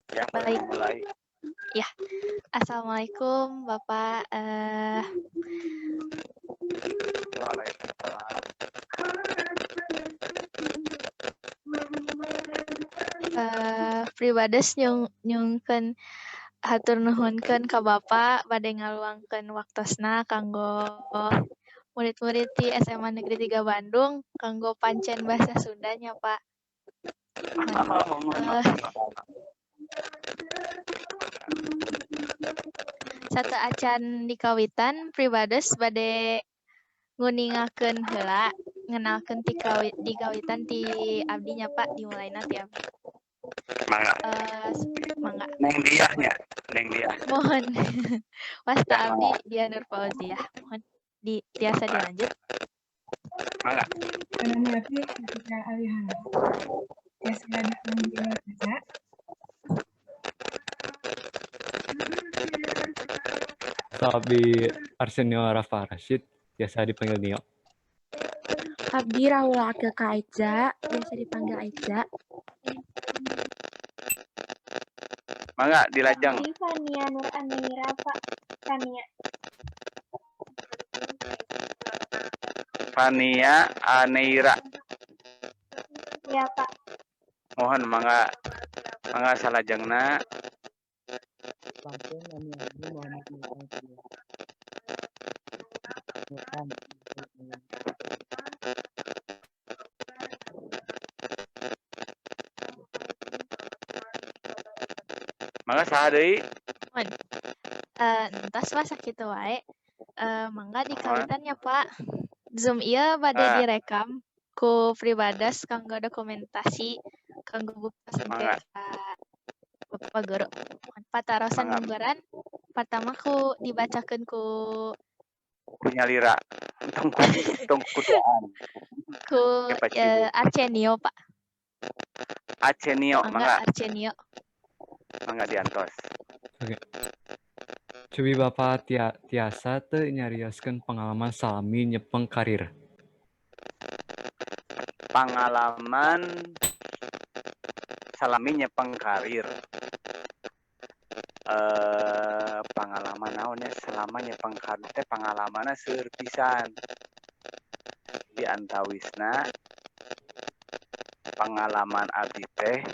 Ya, boleh Baik. dimulai. Ya. Assalamualaikum, Bapak. Waalaikumsalam. Pribades nyungkeun hatur nuhunkeun ka Bapak bade ngaluangkeun waktosna kanggo murid-murid di SMA Negeri 3 Bandung kanggo pancen bahasa Sundanya, Pak. Sateuacan dikawitan, pribades bade nguningakeun heula, ngenalkeun ti dikawitan ti abdi nya, Pak, dimulaina ti abdi. Mangga. Mangga. Neng Diah nya, Neng Diah. Mohon. Wasta Ya, abdi mangga. Diah Nur Fauziah. Mohon di tiasa dilanjut. Mangga. Nami abdi Kartika Alihara. Tiasa dipanggil Caca. Abdi Arsenio Rafa Rashid, biasa dipanggil Nio. Abdi Rahula Akilka Aiza, biasa dipanggil Aiza. Mangga dilajeng. Abdi Fania Nur Amira, Pak. Fania. Fania Aneira. Ya, Pak. Mohon mangga, mangga salajengna. Langsung nami abdi Muhammad Nurhan. Nurhan. Mangga saha deui? Mohon. Entos mah sakitu wae. Mangga dikawitan ya, Pak. Zoom ieu bade direkam ku pribades kanggo dokumentasi kanggo buktos engke Mangga. ka Bapak guru. Patarosan Mangga. mungguran pertama ku dibacakeun ku Ku nyalira. Tong ku tong kuduaan. Ku Ke Paciweuh. Arcenio, Pak. Arcenio, Mangga mangga. Arcenio. Mangga diantos. Oke. Cobi Bapak tiasa teu nyarioskeun pengalaman salami nyepeng karir? Pengalaman salami nyepeng karir. Pengalaman naon nya selama nyepeng karir teh pengalamanna seueur pisan. Di antawisna pengalaman abdi teh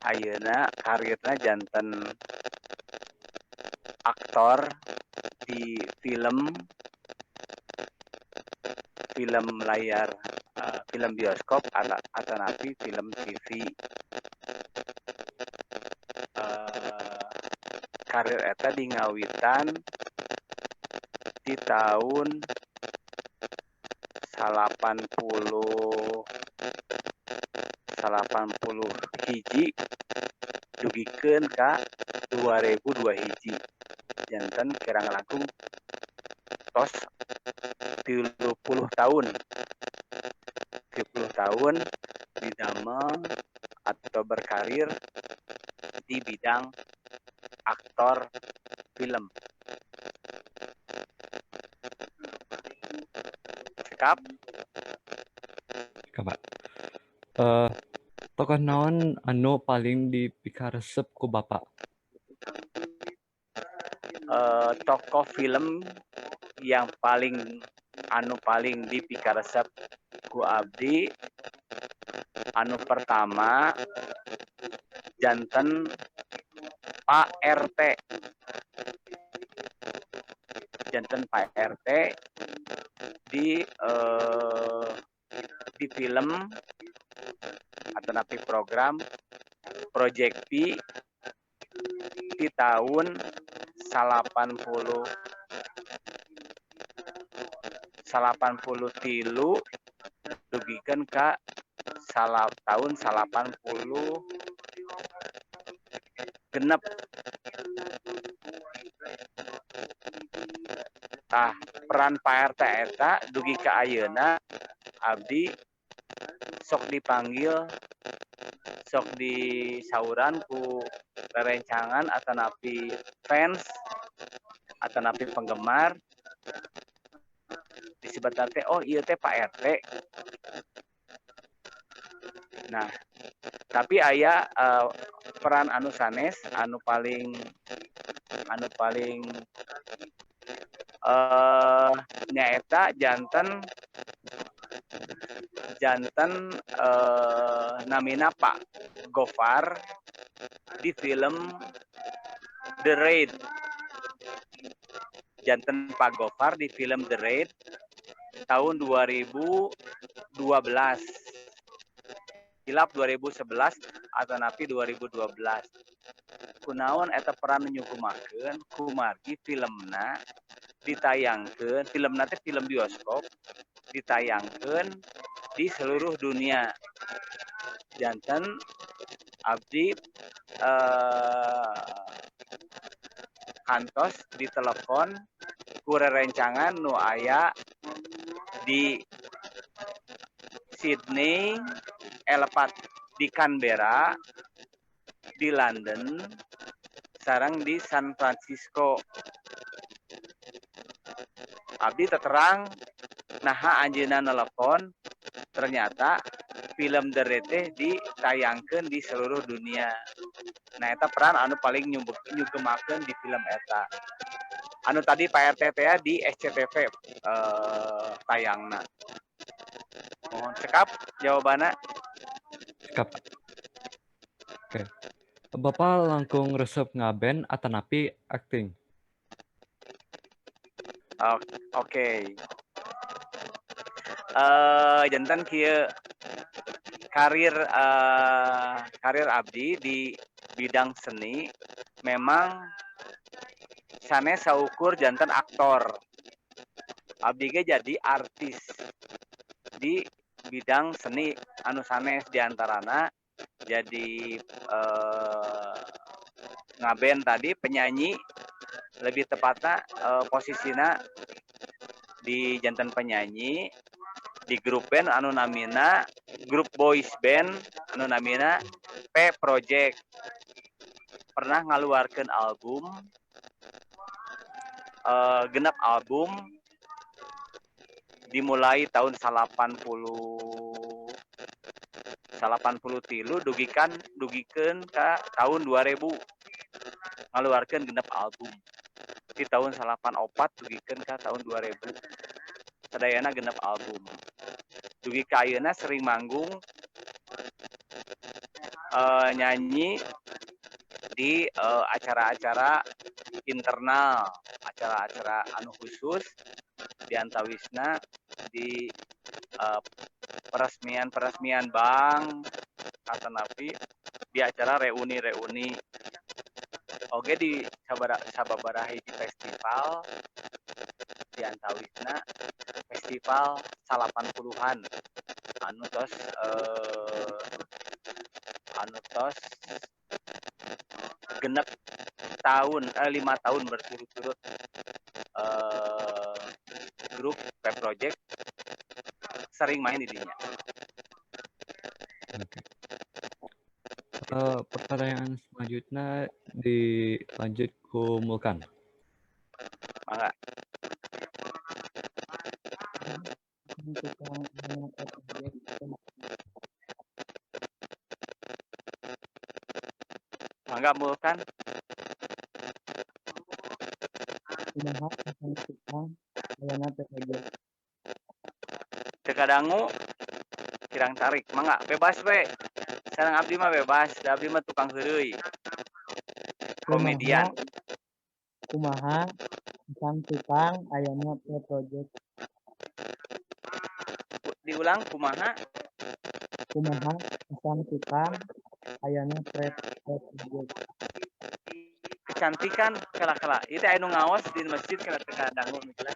ayeuna karirna janten aktor di film layar, film bioskop atanapi film TV. Karir eta di ngawitan di tahun 81 dugikeun ka 2002 hiji. Janten kirang langkung tos 30 tahun. 30 tahun didamel atau berkarir di bidang aktor film. Cekap? Cekap, Pak. Tokoh naon anu paling dipikaresep ku Bapak? Tokoh film yang anu paling dipikaresep ku abdi anu pertama janten Pak RT. Janten Pak RT di film atau napi program Project P di tahun 83 dugikeun ka tahun 86. Tah, peran Pak RT eta dugi ka ayeuna abdi sok dipanggil, sok disauran ku rerencangan atanapi fans atanapi penggemar disebut teh, oh iya teh Pak RT. Nah, tapi aya Peran anu sanes anu paling nyaeta janten janten namina Pak Gofar di film The Raid. Janten Pak Gofar di film The Raid tahun 2012, hilap 2011 atanapi 2012. Kunaon eta peran nyugemakeun? Kumargi filmna ditayangkeun, filmna teh film bioskop, ditayangkeun di seluruh dunia. Janten abdi kantos ditelepon ku rerencangan nu aya di Sydney, lepat di Canberra, di London, sareng di San Francisco. Abdi terang naha anjeunna nelepon, ternyata film The Raid teh ditayangkeun di seluruh dunia. Nah, eta peran anu paling nyugemakeun di film eta. Anu tadi Pak RT teh ya di SCTV tayangna. Mohon cekap jawabanna. Cekap. Oke. Bapak langkung resep ngaben atanapi acting? Oke. Janten kieu, karir abdi di bidang seni memang sanes saukur janten aktor. Abdi ge jadi artis di bidang seni anu sanes, diantarana jadi ngaben tadi, penyanyi lebih tepatnya, posisinya di janten penyanyi di grup band anu namina, grup boys band anu namina P Project. Pernah ngaluarkeun album, 6 album, dimulai tahun 80 83 dugikeun ka tahun 2000, ngaluarkeun 6 album di tahun 84 dugikeun ka tahun 2000, sadayana 6 album. Dugi ka ayeuna sering manggung, nyanyi di acara-acara internal, acara-acara anu khusus, diantawisna di peresmian-peresmian bank atanapi di acara reuni-reuni, oge di sababaraha hiji festival, diantawisna festival 80-an anu tos 6 tahun, 5 tahun berturut-turut grup P Project sering main di dinya. Oke. Pertanyaan selanjutnya dilanjut ku Mulkan. Mangga. Tukang P Project. Mangga, Mulkan. Kumaha tukang tukang ayana P Project? Teu kadangu, kirang tarik. Mangga, bebas we. Sareng abdi mah bebas, da abdi mah tukang heureuy. Komedian. Kumaha tukang tukang ayana P Project? Diulang, kumaha? Kumaha tukang tukang ayana P Project? Kecantikan, kela-kela. Itu aya nu ngaos di masjid, kela teu kadangu misalnya.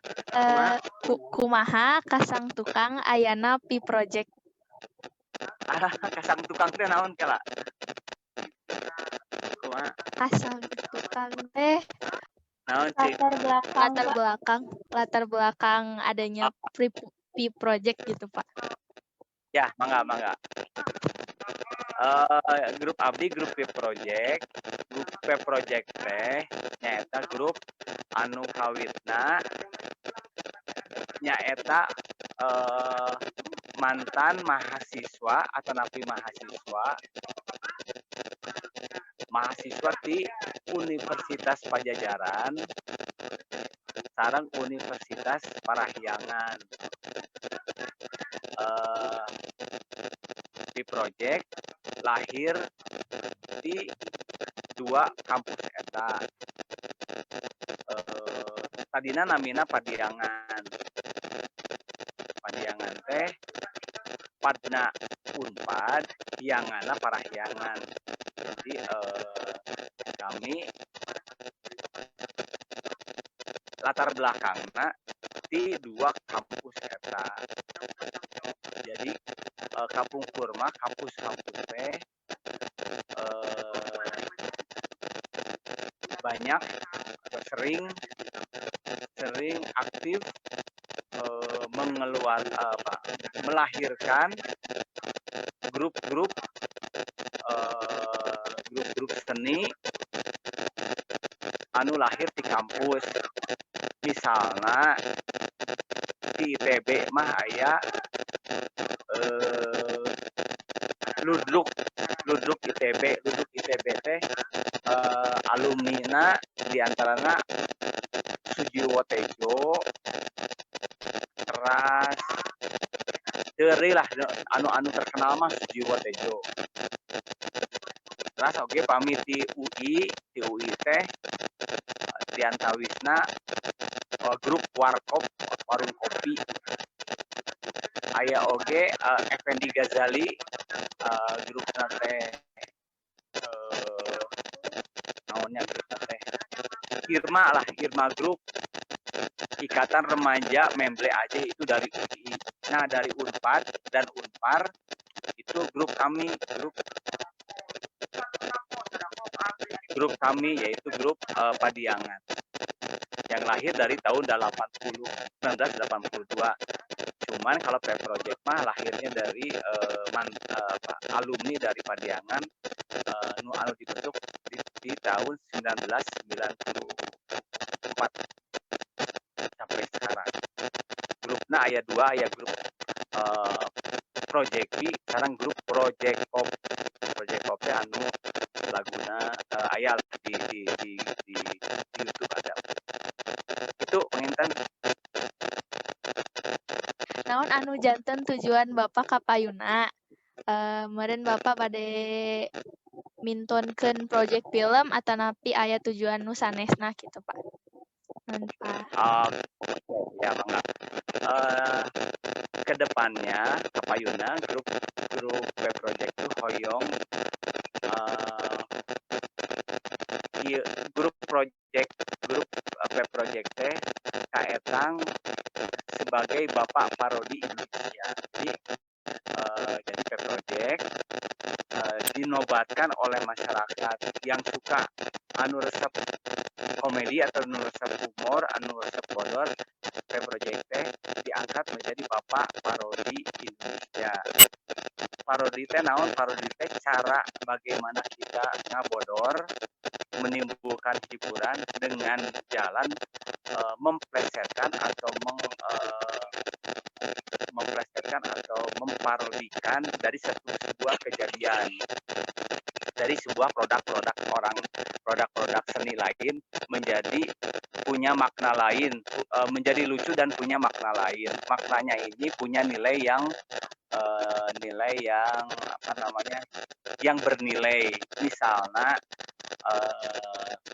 Kumaha kasang tukang ayana P Project? Ah, kasang tukang teh naon, kela? Kumaha? Kasang tukang teh Naon, Cik? Latar belakang, latar Pak. Belakang, latar belakang adanya P Project gitu, Pak. Ya, mangga, mangga. Grup abdi grup P Project, grup P Project teh nyaeta grup anu kawitna nyaeta mantan mahasiswa atanapi mahasiswa. Mahasiswa di Universitas Padjadjaran sareng Universitas Parahyangan. P Project lahir di dua kampus eta. Tadina namina Padiangan. Padiangan teh Padna Unpad, Hianganna Parahyangan. Jadi kami latar belakangna di dua kampus eta. Jadi kapungkur mah kampus-kampus teh banyak atau sering sering aktif mengeluar apa, melahirkan grup-grup grup-grup seni anu lahir di kampus. Misalnya di ITB mah aya Ludruk, Ludruk ITB. Ludruk ITB teh alumnina diantarana Sujiwo Tejo, teras Teuri lah, anu-anu terkenal mah Sujiwo Tejo. Teras oge pami ti UI, ti UI teh diantawisna grup Warkop, Warung Kopi. Aya oge Effendi Ghazali, grupna teh naonnya grupna teh Irma lah, Irma Group, Ikatan Remaja Memble Aceh, itu dari UI. Nah, dari Unpad dan Unpar itu grup kami, grup grup kami yaitu grup Padiangan yang lahir dari tahun 80 1982. Cuman kalau P Project mah lahirnya dari alumni dari Padiangan nu anu dibentuk di tahun 1994 sampai sekarang. Grupnya aya dua, aya grup Project P, sekarang grup Project Pop. Project Pop teh anu laguna aya di YouTube ada. Itu panginten. Naon anu janten tujuan Bapak kapayuna? Meureun Bapak bade mintonkeun project film atanapi aya tujuan nu sanesna gitu, Pak. Nuhun, Pak. Ya mangga. Kedepannya kapayuna grup grup P Project itu hoyong ieu grup project, grup P Project teh kaetang sebagai bapak parodi Indonesia. Jadi P Project dinobatkan oleh masyarakat yang suka anu resep komedi atau anu resep humor, anu resep bodor, P Project teh diangkat menjadi bapak parodi Indonesia. Parodi teh naon? Parodi teh cara bagaimana kita ngabodor, menimbulkan hiburan dengan jalan memplesetkan atau memplesetkan atau memparodikan dari satu sebuah kejadian, dari sebuah produk-produk orang, produk-produk seni lain menjadi punya makna lain, menjadi lucu dan punya makna lain. Maknanya ini punya nilai yang apa namanya, yang bernilai. Misalnya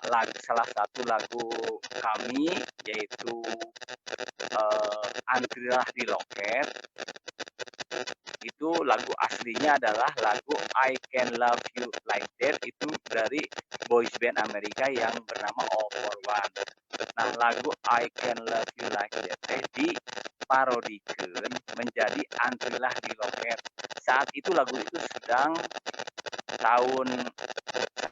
lagu, salah satu lagu kami yaitu Antrilah di Loket, itu lagu aslinya adalah lagu I Can Love You Like That, itu dari boys band Amerika yang bernama All for One. Nah, lagu I Can Love You Like That teh diparodikan menjadi Antrilah di Loket. Saat itu lagu itu sedang tahun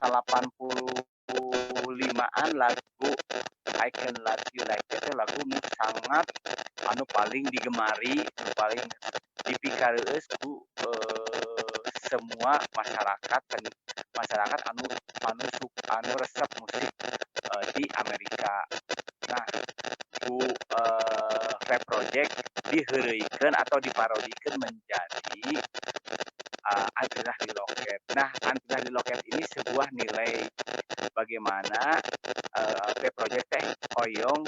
85-an, lagu I Can Love You Like That lagu nu sangat anu paling digemari, anu paling dipikareus ku semua masyarakat masyarakat anu anu anu resep musik di Amerika. Nah, ku Rap Project diheureuykeun atau diparodikeun menjadi Antri di loket. Nah, antri di loket ini sebuah nilai bagaimana P Project teh hoyong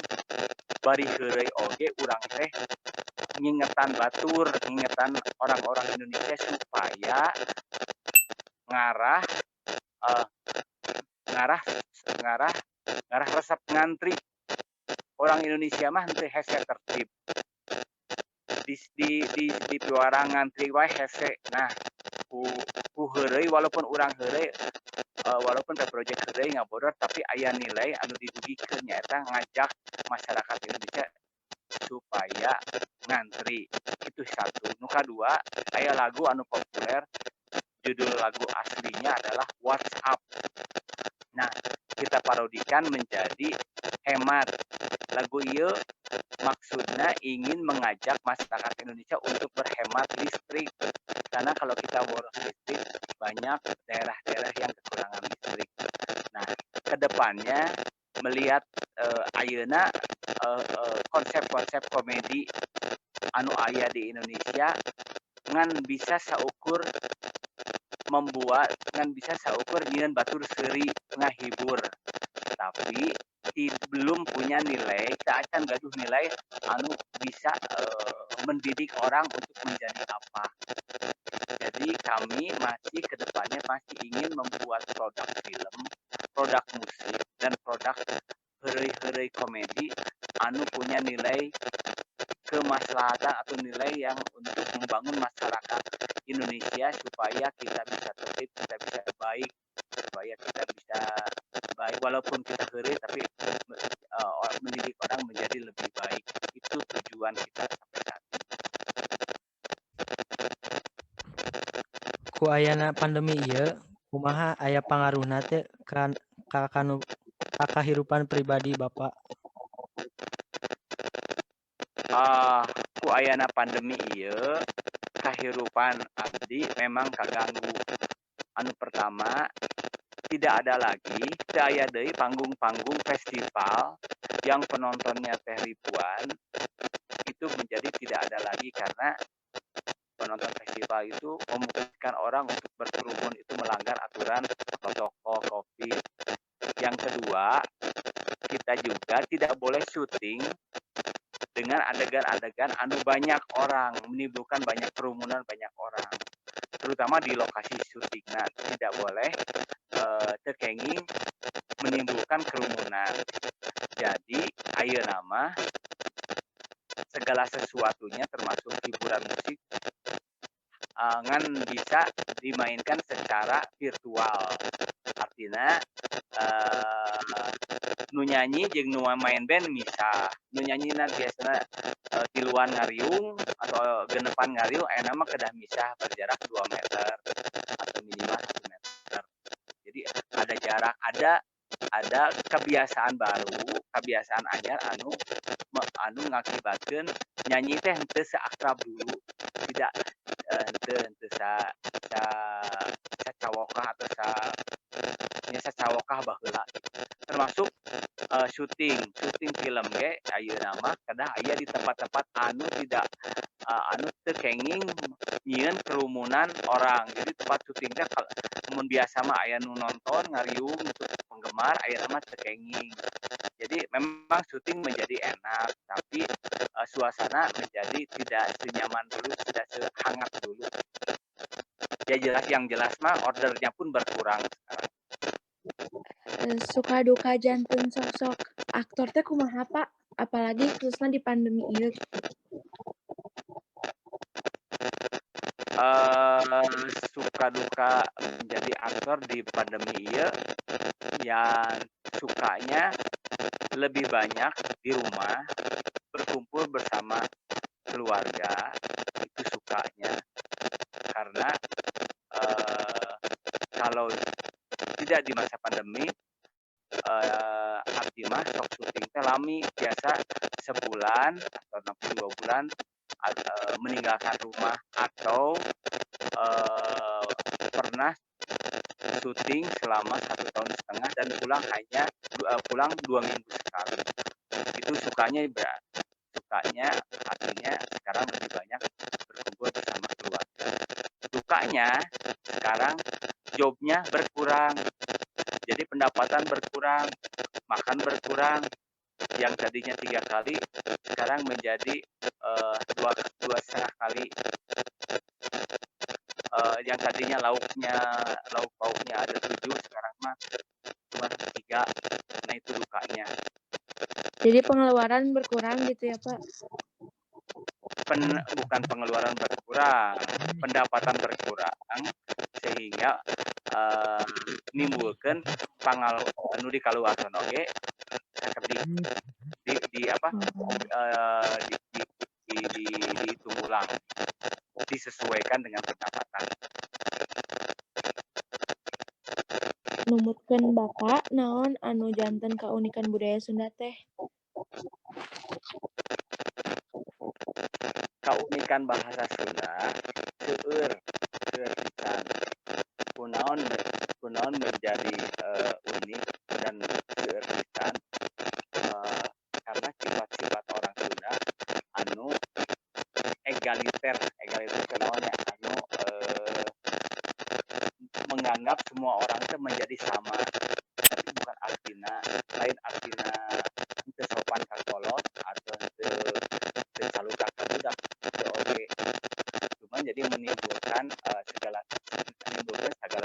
bari heureuy oge urang teh ngingetan batur, ngingetan orang-orang Indonesia supaya ngarah ngarah ngarah ngarah resep ngantri. Orang Indonesia mah henteu hese tertib. Di piwarang ngantri wae hese. Nah, ku heureuy, walaupun urang heureuy, walaupun P Project heureuy ngabodor, tapi aya nilai anu didugikeun, nyaeta ngajak masyarakat Indonesia supaya ngantri. Itu satu. Nu kadua, aya lagu anu populer, judul lagu aslinya adalah What's Up. Nah, kita parodikan menjadi hemat. Lagu ieu maksudnya ingin mengajak masyarakat Indonesia untuk berhemat listrik. Karena kalau kita boros listrik, banyak daerah-daerah yang kekurangan listrik. Nah, kedepannya melihat ayeuna konsep-konsep komedi anu aya di Indonesia ngan bisa saukur membuat, ngan bisa saukur nyieun batur seuri, ngahibur, tapi belum punya nilai, acan gaduh nilai anu bisa mendidik orang untuk menjadi apa. Jadi kami masih kedepannya masih ingin membuat produk film, produk musik, dan produk heureuy-heureuy komedi anu punya nilai kemaslahatan atau nilai yang untuk membangun masyarakat Indonesia supaya kita bisa tertib, kita bisa baik, supaya kita bisa baik walaupun kita heureuy, tapi mendidik orang menjadi lebih baik. Itu tujuan kita sampai saat ini. Ku ayana pandemi ieu, kumaha aya pangaruhna teh ka kahirupan pribadi Bapak? Ku ayana pandemi ieu, kahirupan abdi memang kaganggu. Anu pertama, tidak ada lagi, teu aya deui panggung-panggung festival yang penontonnya teh ribuan, itu menjadi tidak ada lagi karena penonton festival itu memungkinkan orang untuk berkerumun, itu melanggar aturan protokol Covid. Yang kedua, kita juga tidak boleh syuting dengan adegan-adegan anu banyak orang, menimbulkan banyak kerumunan banyak orang, terutama di lokasi syuting. Nah, tidak boleh teu kenging menimbulkan kerumunan. Jadi, ayeuna mah segala sesuatunya termasuk hiburan musik ngan bisa dimainkan secara virtual. Artinya nu nyanyi jeung nu main band misah. Nu nyanyina biasana tiluan ngariung atau genepan ngariung, ayeuna mah kedah misah, berjarak 2 meter atau minimal 1 meter. Jadi ada jarak, ada kebiasaan baru, kebiasaan anyar anu ngakibatkeun nyanyi teh henteu seakrab dulu, tidak henteu henteu sa sa sacawokah atau sa nya sacawokah baheula. Termasuk syuting, syuting film ge ayeuna mah kedah aya di tempat-tempat anu tidak anu teu kenging nyieun kerumunan orang. Jadi tempat syuting teh mun biasa mah aya nu nonton ngariung gitu, penggemar, ayeuna mah teu kenging. Jadi memang syuting menjadi enak, tapi suasana menjadi tidak senyaman dulu, tidak sehangat dulu. Ya jelas, yang jelas mah ordernya pun berkurang sekarang. Suka duka janten sosok aktor teh kumaha, Pak? Apalagi khususnya di pandemi ieu. Suka duka menjadi aktor di pandemi ieu, ya sukanya lebih banyak di rumah, berkumpul bersama keluarga, itu sukanya. Karena kalau tidak di masa pandemi, abdi mah sok syuting teh lami, biasa sebulan atau 62 bulan meninggalkan rumah atau pernah syuting selama 1,5 tahun dan pulang hanya pulang 2 minggu sekali. Itu sukanya, sukanya artinya sekarang lebih banyak berkumpul bersama keluarga. Dukanya sekarang jobnya berkurang, jadi pendapatan berkurang, makan berkurang. Yang tadinya 3 kali sekarang menjadi 2,5 kali. Yang tadinya lauk pauknya ada 7, sekarang mah cuma 3. Nah, itu dukanya. Jadi pengeluaran berkurang gitu ya, Pak? Bukan pengeluaran berkurang, pendapatan berkurang sehingga nimbulkeun pangal anu dikaluarkeun oge sakedik di apa, di dihitung ulang, disesuaikan dengan pendapatan. Numutkeun Bapak, naon anu janten kaunikan budaya Sunda teh? Kaunikan bahasa Sunda seueur, seueur pisan. Kunaon menjadi unik dan seueur pisan, karena sifat-sifat orang Sunda anu egaliter. Egaliter teh naon nya, anu menganggap semua orang teh menjadi sama. Tapi bukan artina, lain artina teu sopan ka kolot atau teu saluka ka budak, teu oge. Cuman jadi menimbulkan segala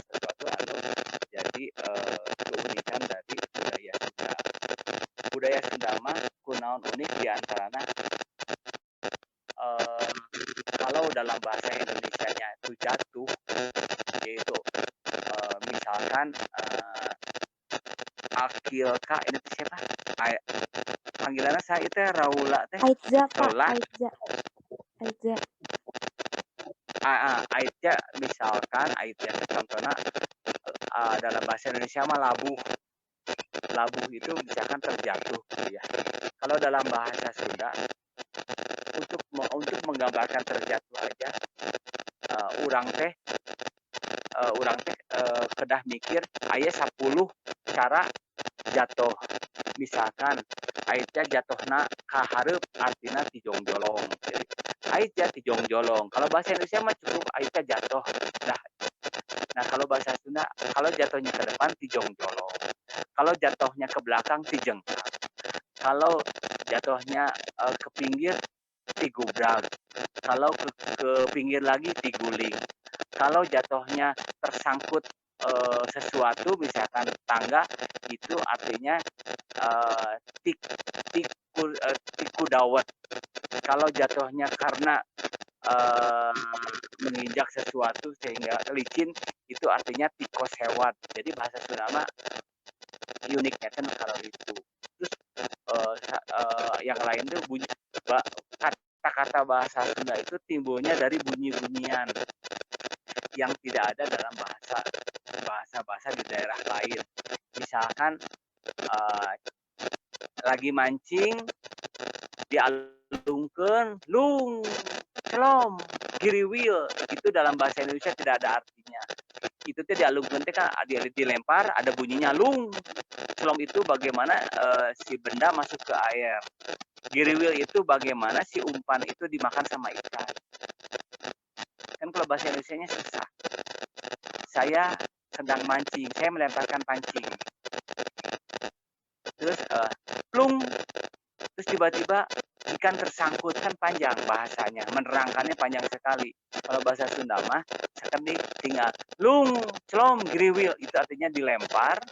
sesuatu anu jadi keunikan dari budaya Sunda. Budaya Sunda mah kunaon unik diantarana, kalau dalam bahasa Indonesianya itu jatuh, yaitu misalkan Akilka ini teh siapa? Panggilannya saya itu Raula teh. Aitza, Pak. Raula. Aitza. Aitza. Aitza, misalkan Aitza teh contohnya dalam bahasa Indonesia mah labuh. Labuh itu misalkan terjatuh gitu ya. Kalau dalam bahasa Sunda untuk menggambarkan terjatuh aja, urang teh kedah mikir aya 10 cara jatuh. Misalkan Aitza jatuhna ka hareup artina tijongjolong. Jadi Aitza tijongjolong. Kalau bahasa Indonesia mah cukup Aitza jatuh. Nah, kalau bahasa Sunda, kalau jatuhnya ke depan tijongjolong. Kalau jatuhnya ke belakang tijengkang. Kalau jatuhnya ke pinggir tigubrag. Kalau ke pinggir lagi tiguling. Kalau jatuhnya tersangkut sesuatu, misalkan tangga, itu artinya tiku dawet. Kalau jatuhnya karena menginjak sesuatu sehingga licin, itu artinya tikosewad. Jadi bahasa Sunda mah uniknya kan kalau itu. Terus yang lain tuh bunyi, kata-kata bahasa Sunda itu timbulnya dari bunyi-bunyian yang tidak ada dalam bahasa-bahasa di daerah lain. Misalkan lagi mancing dialungkeun, lung, celom, giriwil, itu dalam bahasa Indonesia tidak ada artinya. Itu teh dialungkeun teh kan dilempar ada bunyinya lung. Celom itu bagaimana si benda masuk ke air. Giriwil itu bagaimana si umpan itu dimakan sama ikan. Kan kalau bahasa Indonesianya susah. Saya sedang mancing, saya melemparkan pancing. Terus plung, terus tiba-tiba ikan tersangkut, kan panjang bahasanya, menerangkannya panjang sekali. Kalau bahasa Sunda mah sakedik tinggal lung, celom, giriwil, itu artinya dilempar,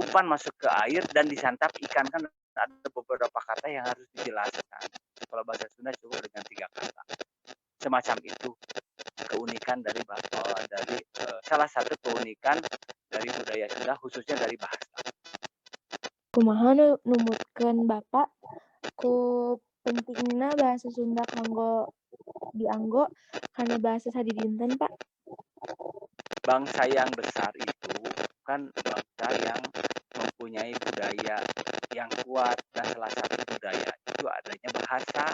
umpan masuk ke air dan disantap ikan. Kan ada beberapa kata yang harus dijelaskan. Kalau bahasa Sunda cukup dengan 3 kata. Semacam itu keunikan dari salah satu keunikan dari budaya Sunda, khususnya dari bahasa. Kumaha nu numutkeun Bapak ku pentingna bahasa Sunda kanggo dianggo kana bahasa sadidinten, Pak? Bangsa yang besar itu kan bangsa yang mempunyai budaya yang kuat, dan salah satu budaya itu adanya bahasa.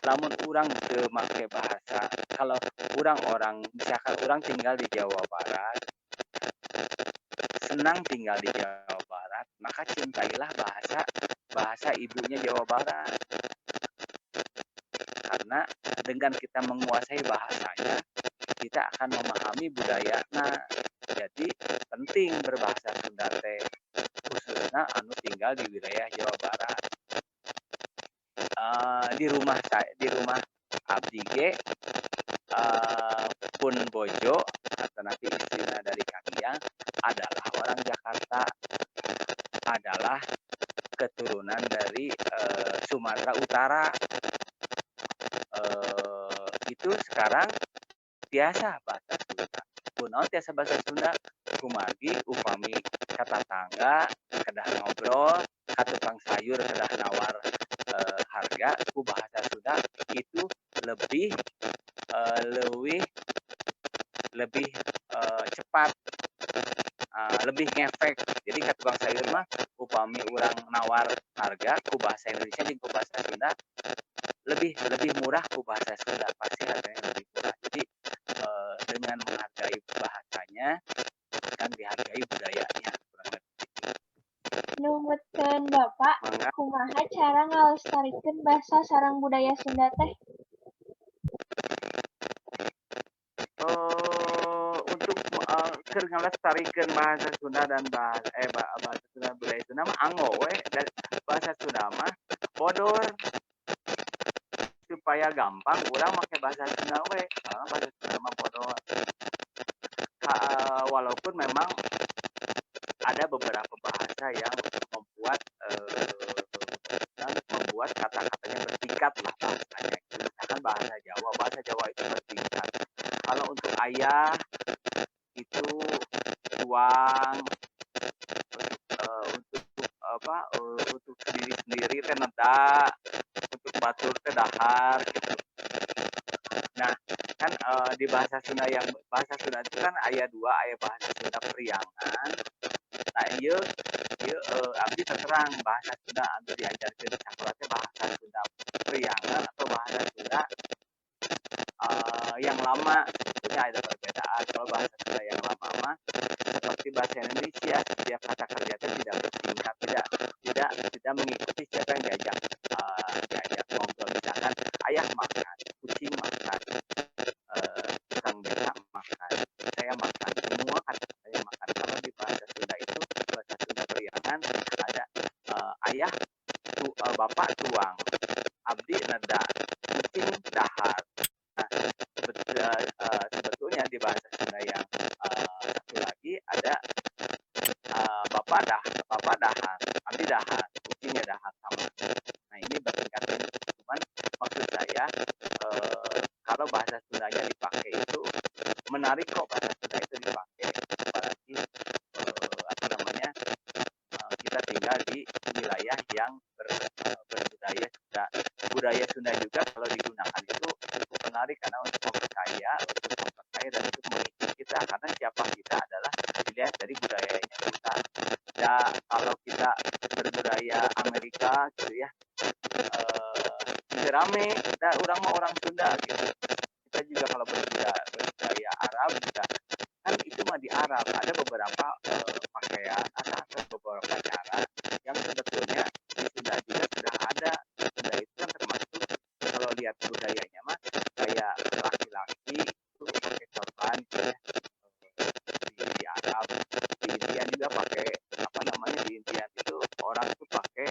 Lamun urang teu make bahasa, kalau urang orang misalkan urang tinggal di Jawa Barat, senang tinggal di Jawa Barat, maka cintailah bahasa bahasa ibunya Jawa Barat. Karena dengan kita menguasai bahasanya, kita akan memahami budaya. Nah, jadi penting berbahasa Sunda teh, khususnya anu tinggal di wilayah Jawa Barat. Di rumah saya, di rumah abdi ge, pun bojo atau nanti istrinya dari Kang adalah orang Jakarta, adalah keturunan dari Sumatera Utara. Itu sekarang biasa bahasa Sunda. Kunaon tiasa bahasa Sunda? Kumargi upami ka tatangga kedah ngobrol, ka tukang sayur kedah nawar harga ku bahasa Sunda, itu lebih lebih lebih cepat, lebih ngefek. Jadi ka tukang sayur mah upami urang nawar harga ku bahasa Indonesia jeung ku bahasa Sunda, lebih lebih murah ku bahasa Sunda, pasti harganya lebih murah. Jadi dengan menghargai bahasanya akan dihargai budayanya, kurang lebih gitu. Numutkeun Bapak, Mangga. Kumaha cara ngalestarikeun basa sareng budaya Sunda teh? Untuk keur ngalestarikeun bahasa Sunda dan bahasa eh bahasa Sunda, budaya Sunda mah anggo we dan bahasa Sunda mah bodor. Supaya gampang, urang make bahasa Sunda we, soalna bahasa Sunda mah bodor. Walaupun memang ada beberapa bahasa yang membuat membuat kata-katanya bertingkat lah bahasanya. Misalkan bahasa Jawa itu bertingkat. Kalau untuk ayah itu tuang, untuk apa, untuk sendiri-sendiri teh neda, untuk batur teh dahar gitu. Nah, kan di bahasa Sunda, yang bahasa Sunda itu kan aya dua, aya bahasa Sunda Priangan. Nah, ieu ieu abdi terang bahasa Sunda anu diajarkeun di sakola teh bahasa Sunda Priangan atau bahasa Sunda yang lama, sebetulnya ada perbedaan. Kalau bahasa Sunda yang lama mah seperti bahasa Indonesia, setiap kata kerja itu tidak bertingkat, tidak tidak tidak mengikuti siapa yang diajak diajak ngobrol. Misalkan ayah makan, kucing makan, tukang becak makan, saya makan, semua kata saya makan. Kalau di bahasa Sunda itu, bahasa Sunda Priangan, ada ayah tu, bapak tuang, abdi neda, kucing dahar. Nah, sebetulnya di bahasa Sunda yang satu lagi ada bapak dahar, abdi dahar, kucingnya dahar sama. Nah, ini bertingkat ini, cuman maksud saya kalau bahasa Sundanya dipakai itu menarik kok, bahasa Sunda itu dipakai, apalagi apa namanya, kita tinggal di wilayah yang berbudaya Sunda. Budaya Sunda juga kalau digunakan itu cukup menarik karena untuk memperkaya dan untuk mengisi kita, karena siapa kita adalah dilihat dari budayanya kita. Ya, kalau kita berbudaya Amerika gitu ya, rame kita orang mah orang Sunda gitu. Kita juga kalau berbudaya, berbudaya Arab juga kan, itu mah di Arab ada beberapa pakaian atau beberapa cara yang sebetulnya di Sunda juga sudah ada. Sunda itu kan termasuk kalau lihat budayanya mah kayak laki-laki itu pakai sorban gitu ya. Di Arab, di India juga pakai, apa namanya, di India itu orang tuh pakai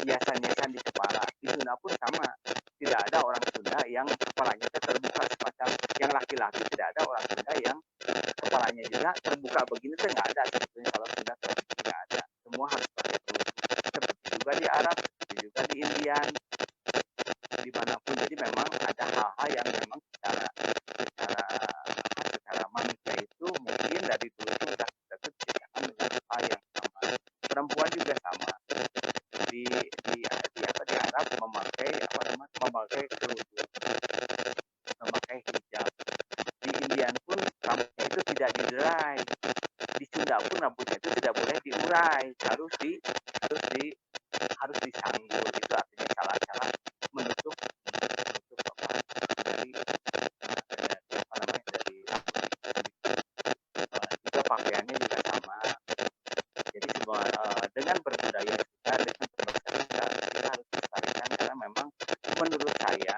hiasan-hiasan di kepala. Di Sunda pun sama, tidak ada orang Sunda yang kepalanya terbuka semacam yang laki-laki, tidak ada orang Sunda yang kepalanya juga terbuka begini tuh, nggak ada sebetulnya. Kalau Sunda nggak ada, semua harus pakai kerudung, seperti juga di Arab, seperti juga di Indian, dimanapun. Jadi memang ada hal-hal yang memang secara secara secara manusia itu mungkin dari dulu itu sudah kita tuh diciptakan dengan hal yang sama. Perempuan juga sama, di apa, di Arab memakai, apa namanya, memakai kerudung, memakai hijab. Di Indian pun rambutnya itu tidak diderai. Di Sunda pun rambutnya itu tidak boleh diurai, harus disanggul. Itu artinya cara-cara menutup menutup apa, dari apa namanya, dari rambut. Juga pakaiannya juga sama. Jadi semua dengan berbudaya kita, dengan berbahasa kita, kita harus lestarikan karena memang menurut saya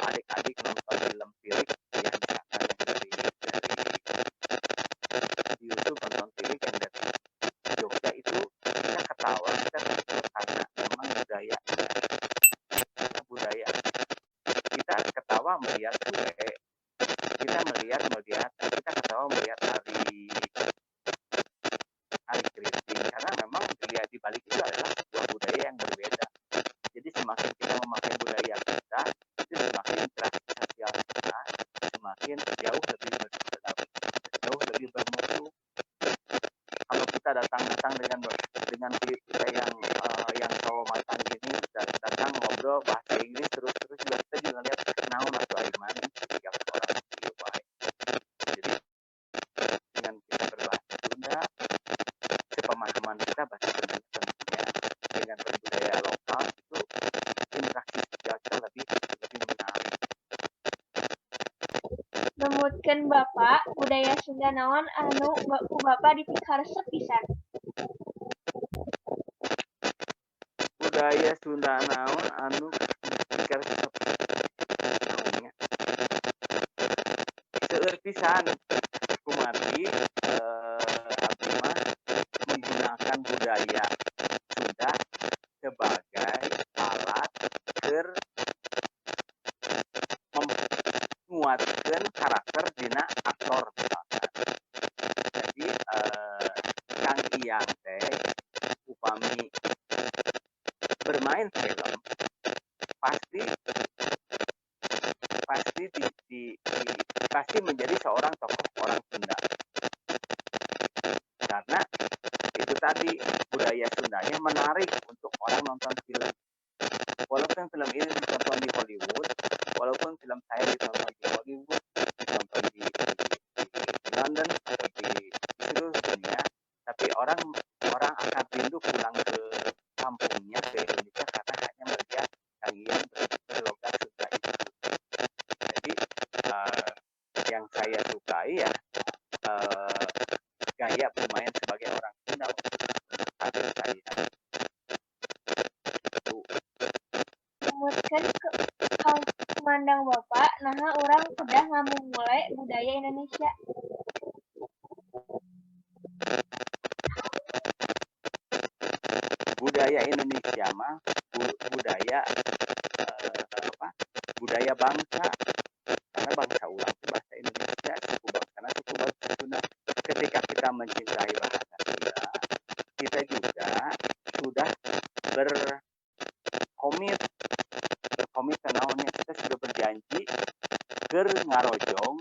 adik-adik nonton film Tilik ya, misalkan yang dari YouTube nonton Tilik yang dari Jogja itu, kita ketawa, kita terhibur karena memang budaya, karena budaya. Kita ketawa melihat kue, kita melihat melihat kita ketawa melihat tari tari keriting karena memang dilihat di balik itu adalah sebuah budaya yang berbeda. Jadi semakin kita memakai budaya kita, itu semakin interaksi sosial kita semakin jauh lebih bermutu. Kalau kita datang-datang dengan kulit kita yang sawo matang gini, datang ngobrol bahasa Inggris terus-terus juga, kita juga lihat naon atuh ari maneh jika orang kieu wae. Jadi dengan kita berbahasa Sunda, sepemahaman kita bahasa Sunda tentunya, dengan berbudaya lokal itu interaksi sosial kita lebih lebih menarik. Numutkeun Bapak, budaya Sunda naon anu ku Bapak dipikaresep pisan? Budaya Sunda naon anu dipikaresep, naon nya? Seueur pisan, kumargi abdi mah menggunakan budaya Sunda sebagai alat keur menguatkeun karakter dina aktor misalkan. Jadi Kang Iyang teh upami bermain film pasti pasti di pasti menjadi seorang tokoh orang Sunda. Karena itu tadi, budaya Sundanya menarik untuk orang nonton film. Walaupun film ini ditonton di Hollywood, walaupun film saya ditonton di Hollywood, ditonton di London atau di seluruh dunia, tapi orang orang akan rindu pulang ke kampungnya, ke Indonesia, karena hanya melihat Kang Iyang berlogat Sunda itu. Jadi yang saya sukai ya gaya bermain sebagai orang Sunda untuk karir saya. Gitu. Numutkeun kumandang Bapak, naha urang kedah ngamumule budaya Indonesia? Budaya Indonesia mah budaya apa? Budaya bangsa. Karena bangsa urang itu bahasa Indonesia, suku bangsa suku bangsa Sunda. Ketika kita mencintai bahasa Sunda, kita juga sudah berkomit, berkomit naonnya, kita sudah berjanji keur ngarojong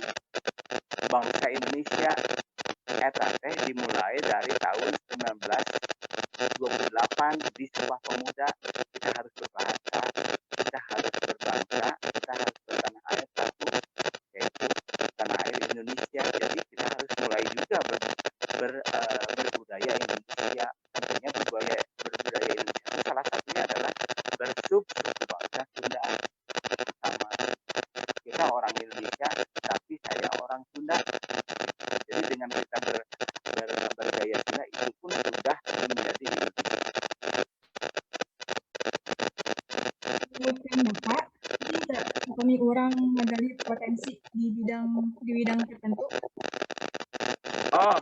bangsa Indonesia. Eta teh dimulai dari tahun 1928 di Sumpah Pemuda, kita harus berbahasa, kita harus berbangsa, kita harus bertanah air satu, yaitu tanah air Indonesia. Jadi kita harus mulai juga berbudaya Indonesia. Tentunya berbudaya berbudaya Indonesia itu salah satunya adalah bersub suku bangsa Sunda. Sama kita orang Indonesia, tapi saya orang Sunda. Jadi dengan kita ber, ber, bergaya Sunda itu pun sudah menjadi Indonesia. Numutkeun Bapak, penting teu upami urang ngagali potensi di bidang tertentu? Oh,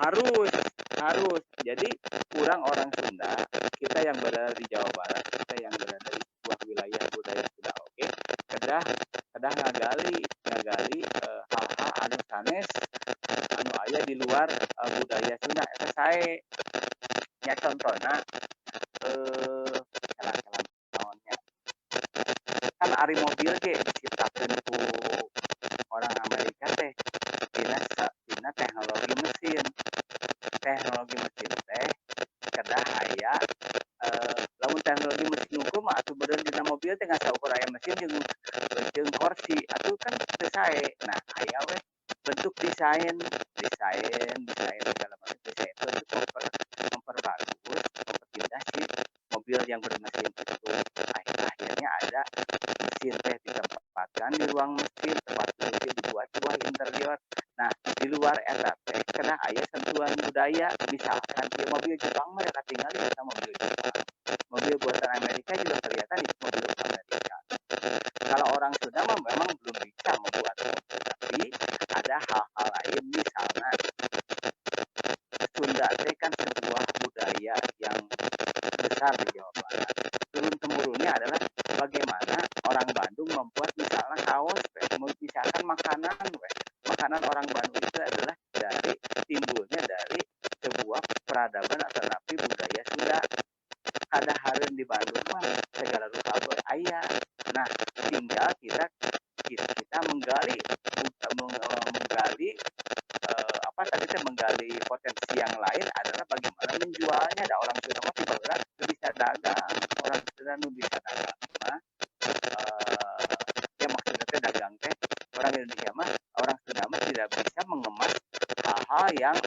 harus, harus. Jadi kurang orang Sunda, kita yang berada di Jawa Barat, kita yang berada di sebuah wilayah budaya Sunda, oke, kedah kedah ngagali ngagali hal-hal anu sanes anu aya di luar budaya Sunda eta sae nya. Contohna kela-kela naon nya, kan ari mobil ge diciptakeun ku orang Amerika teh dina teknologi mesin. Teknologi mesin teh kedah aya lamun teknologi mesin unggul mah atuh beureun dina mobil teh ngan saukur aya mesin jeung jeung kursi atuh kan teu sae. Nah, aya we bentuk desain desain desain segala macam desain itu untuk memperbagus, memperindah si mobil yang bermesin itu. Akhirnya ada mesin teh ditempatkan di ruang mesin, tempat duduknya dibuat sebuah interior. Nah, di luar eta teh kedah aya sentuhan budaya. Misalkan ieu mobil Jepang mah katingali eta mobil Jepang, mobil buatan Amerika juga kelihatan itu mobil Amerika. Kalau orang Orang Bandung membuat misalnya kaos, misalkan makanan, makanan orang Bandung itu adalah dari timbulnya dari sebuah peradaban atau napi budaya Sunda. Kadahareun di Bandung mah segala rupa aya. Nah, tinggal kita kita, kita menggali menggali apa tadi teh, menggali potensi yang lain adalah bagaimana menjualnya. Ada orang Sunda mah tiba bisa dagang, orang Sunda nu bisa dagang mah ya maksudnya teh dagang teh orang Indonesia mah, orang Sunda mah tidak bisa mengemas hal-hal yang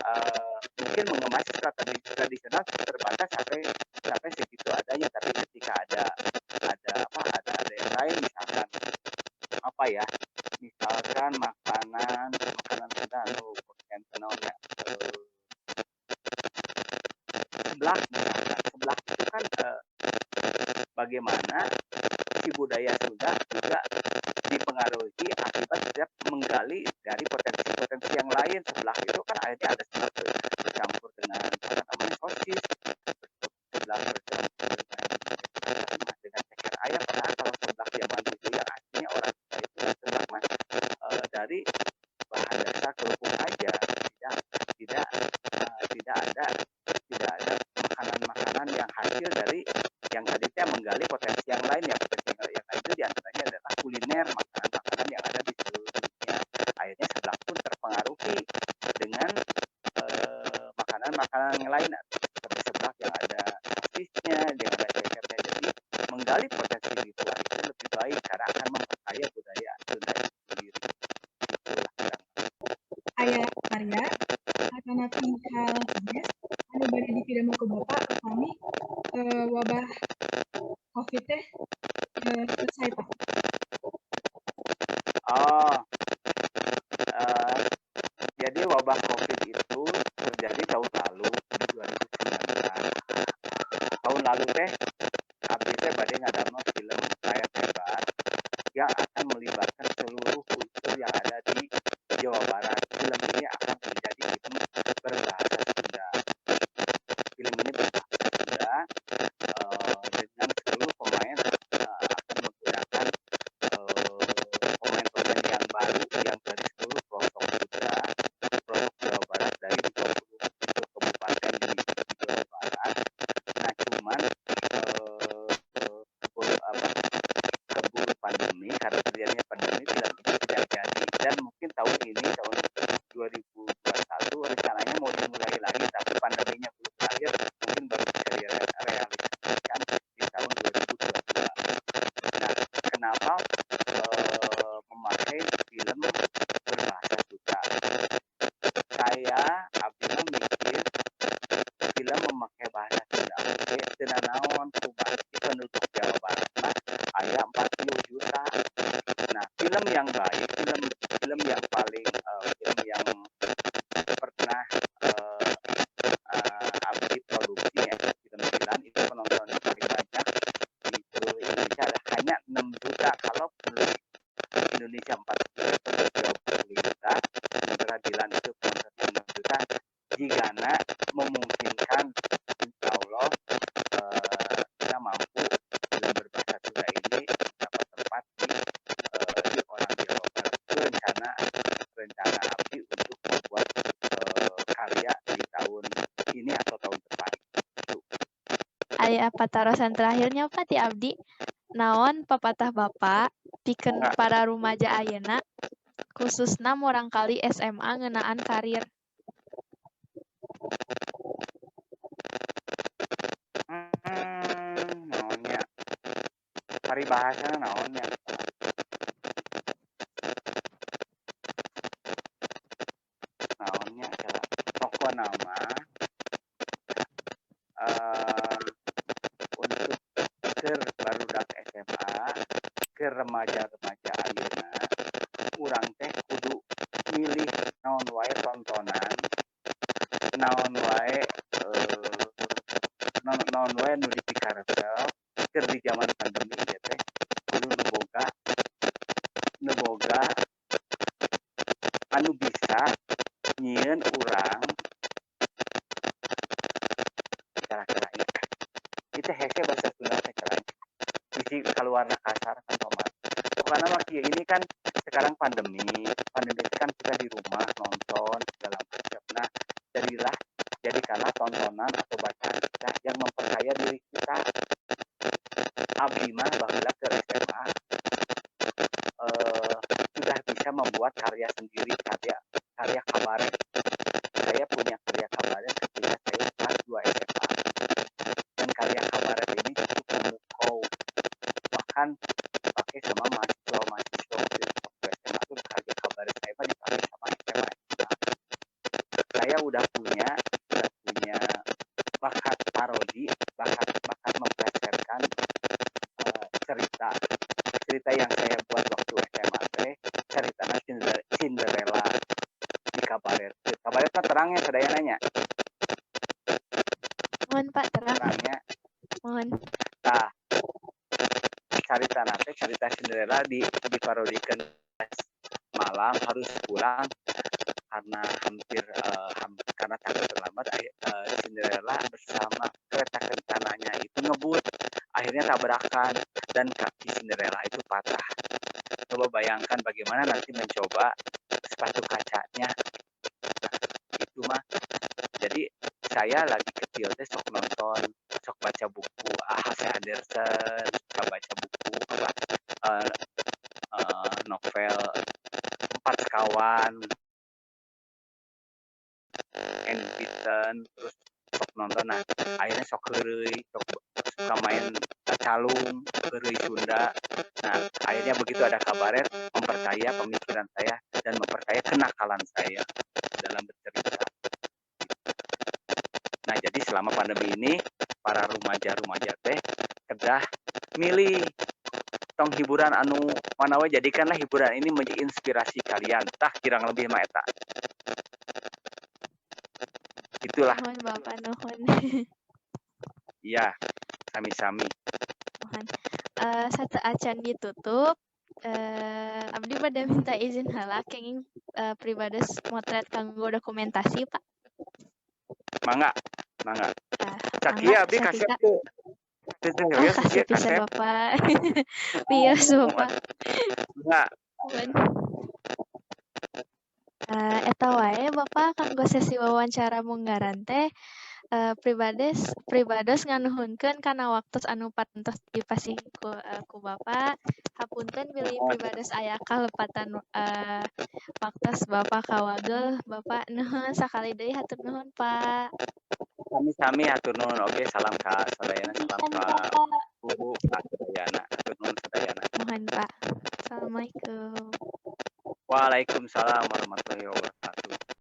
mungkin mengemas secara tradisional terbatas sampai sampai segitu adanya. Tapi ketika ada apa, ada yang lain, misalkan apa ya, misalkan makanan makanan Sunda anu naon ya, seblak misalkan. Seblak itu kan bagaimana si budaya Sunda juga dipengaruhi akibat tidak menggali dari potensi-potensi yang lain. Seblak itu kan akhirnya ada seblak bercampur dengan apa namanya, sosis, seblak bercampur dengan ceker ayam. Padahal kalau seblak zaman dulu yang aslinya orang Sunda itu seblak mah dari bahan dasar kerupuk aja, tidak tidak tidak ada makanan-makanan yang hasil dari yang tadi teh menggali potensi yang lain ya. Potensi yang lain itu diantaranya adalah kuliner, makanan-makanan yang ada di seluruh dunia. Akhirnya seblak pun terpengaruhi dengan makanan-makanan yang lain seperti seblak yang ada sosisnya, yang ada cekernya. Jadi menggali potensi ritual itu lebih baik karena akan memperkaya budaya Sunda itu sendiri. Itulah kurang. Aya karya atanapi hal sanes anu bade dipidamel ku Bapak upami wabah Covid teh selesai, Pak? Oh, jadi wabah Covid itu terjadi tahun lalu di 2019. Tahun lalu teh abdi teh bade ngadamel film Layar Lebar yang akan melibatkan seluruh unsur yang ada di Jawa Barat. Film ini akan menjadi film berbahasa Sunda. Film ini berbahasa Sunda dengan seluruh pemain akan menggunakan pemain-pemain yang baru yang dari seluruh pelosok Sunda, pelosok Jawa Barat, dari 27 kabupaten di Jawa Barat. Nah, cuman keburu apa, keburu pandemi, karena terjadinya pandemi film itu tidak jadi dan mungkin tahun ini, tahun 2021, rencananya mau dimulai lagi, tapi pandeminya belum berakhir, mungkin baru bisa direalisasikan di tahun 2022. Nah, kenapa memakai film berbahasa Sunda? Saya abdi mah mikir film memakai bahasa Sunda oge teu nanaon, kumaha penduduk Jawa Barat mah aya 40 juta. Nah, film yang baik, film film yang paling film yang pernah abdi produksi ya, film Dilan itu penontonnya paling banyak di seluruh Indonesia ada hanya 6 juta. Kalau penduduk Indonesia 4 juta, penduduk 20 juta, sementara Dilan itu penontonnya 6 juta, jigana memungkinkan insya Allah kita mampu film berbahasa Sunda ini dapat tempat di orang Jawa Barat. Itu rencana rencana abdi untuk membuat karya di tahun ini atau tahun depan. Itu. Aya patarosan terakhirnya, Pak, ti abdi. Naon papatah Bapak pikeun para rumaja ayeuna, khususna murangkalih SMA, ngeunaan karir? Naon nya? Paribahasana naon nya? Naon nya kela? Pokona mah untuk keur barudak SMA, keur remaja-remaja ayeuna, urang teh kudu milih naon wae tontonan, naon wae naon naon wae nu dipikaresep keur di zaman pandemi ieu teh kudu nu boga anu bisa nyieun urang kira-kira ieu. Ieu teh hese bahasa Sunda teh kira. Bisi kaluarna kasar kan. kieu, ini kan sekarang pandemi, pandemi itu kan kita di rumah nonton segala macam. Nah, jadikanlah tontonan atau bacaan kita yang memperkaya diri kita. Abdi mah baheula ke SMA sudah bisa membuat karya sendiri, karya karya kabaret. Saya punya karya kabaret ketika saya kelas 2 SMA. Dan karya kabaret ini cukup memukau. Bahkan dipakai sama mahasiswa-mahasiswa waktu SMA itu, karya kabaret saya mah dipakai sama SMA. Saya udah punya bakat parodi, bakat bakat memplesetkan cerita. Cerita yang saya buat waktu SMA teh ceritanya Cinderella di kabaret. Kabaret kan terang nya sadayana nya. Muhun, Pak, terang. Terang nya. Muhun. Nah, carita teh cerita Cinderella diparodikan malam harus pulang karena hampir karena takut terlambat, Cinderella bersama kereta kencananya itu ngebut, akhirnya tabrakan dan kaki Cinderella itu patah. Coba bayangkan bagaimana nanti mencoba sepatu kacanya. Nah, itu mah jadi saya lagi kecil teh sok nonton, sok baca buku A.H.C. Andersen, suka baca buku apa novel Empat Sekawan, Enid Blyton, terus sok nonton. Nah, akhirnya sok heureuy, sok suka main calung, heureuy Sunda. Nah, akhirnya begitu ada kabaret, memperkaya pemikiran saya dan memperkaya kenakalan saya dalam bercerita. Nah, jadi selama pandemi ini para remaja-remaja teh kedah milih, tong hiburan anu mana we, jadikanlah hiburan ini menjadi inspirasi kalian. Tah, kurang lebih mah eta. Itulah. Nuhun, Bapak, nuhun. Iya, sami-sami. Muhun. Sateuacan ditutup, abdi bade minta izin heula kenging pribados motret kanggo dokumentasi, Pak. Mangga, mangga. Ah, Sakieu mangga abdi kasep satika. teu. Teu teu Oh, wios kasep ieu pisan, kasep. Bapak. Wios, Bapak. Mangga. Muhun. Eta wae, Bapak, kanggo sesi wawancara munggaran teh, pribados nganuhunkeun kana waktos anu parantos dipasihan ku Bapak. Hapunten bilih pribados aya kalepatan waktos Bapak kawagel. Bapak, nuhun sakali deui, hatur nuhun, Pak. Sami-sami, hatur nuhun oge, salam ka sadayana, salam Sami, ka Bapak. guru, ka sadayana, hatur nuhun sadayana. Muhun, Pak. Assalamualaikum. Waalaikumsalam warahmatullahi wabarakatuh.